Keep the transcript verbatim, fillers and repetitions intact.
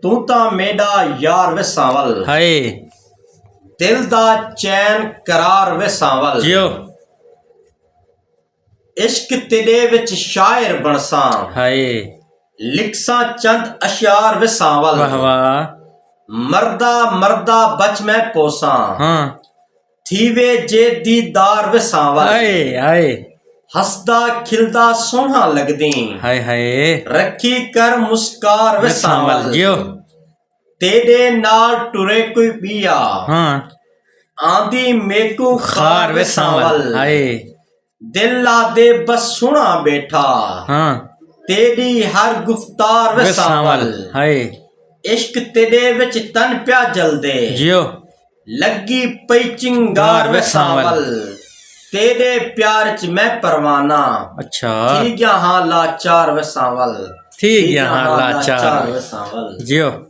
توں تاں میݙا یار وے سانول۔ ہائے۔ دل دا چین قرار وے سانول۔ جیو۔ عشق تیݙے وچ شاعر بݨساں۔ ہائے۔ لکھساں چند اشعار وے سانول۔ واہ واہ۔ مردا مردا بچ میں پوساں۔ ہاں۔ تھیوے جے دیدار وے سانول۔ ہائے ہائے۔ ہسدا کھلدا سوہݨا لڳدیں۔ ہائے ہائے۔ رکھی کر مسکار وے وے سانول سانول۔ جیو۔ تیݙے نال ٹرے کوئی ٻیا۔ ہاں۔ آندی میکوں خار خار وے وے سانول۔ سانول۔ ہائے۔ دل آہدے بس سوہݨا ٻیٹھا۔ ہاں۔ تیݙی ہر گفتار وے وے سانول۔ سانول۔ ہائے۔ عشق تیݙے وچ تن پیا جلدے۔ جیو۔ لڳی پئی چنگار گار وے وے سانول۔ سانول۔ تیݙے پیار اچ میں پروانہ۔ اچھا۔ تھی ڳیا ہاں لاچار وے سانول۔ تھی ڳیا ہاں لاچار۔ وے سانول۔ جیو۔